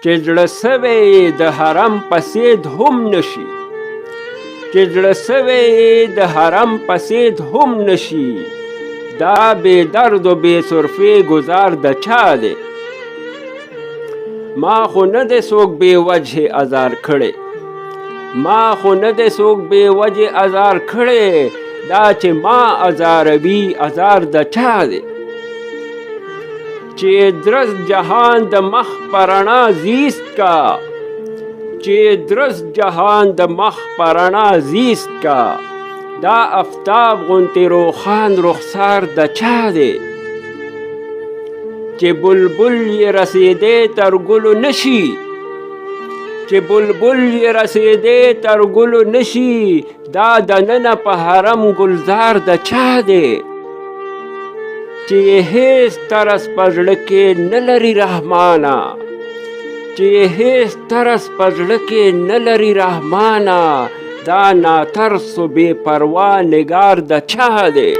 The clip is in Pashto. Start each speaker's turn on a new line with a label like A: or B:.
A: چې زړه سوی یې د حرم په سید هم نشي، چې زړه سوی یې د حرم په سید هم نشي، دا بې درد و بې صرفې ګذار د چا دی؟ ما خو نه دی څوک بې وجهې ازار کړی، ما خو نه دی څوک بې وجهې ازار کړی، دا چې ما ازاروي ازار د چا دی؟ چې درست جهان د مخ په رڼا زیست کا، چې درست جهان د مخ په رڼا زیست کا، دا افتاب غونتې روښان رخسار د چا دی؟ چې بلبل یې رسېدی تر ګلو نشي، چې بلبل یې رسېدی تر ګلو نشي، دا دننه په حرم ګلزار د چا دی؟ چې یې هېڅ ترس په زړه کې نه لري رحمانه، چې یې هېڅ ترس په زړه کې نه لري رحمانه، دا ناترس و بې پروا نګار د چا دی؟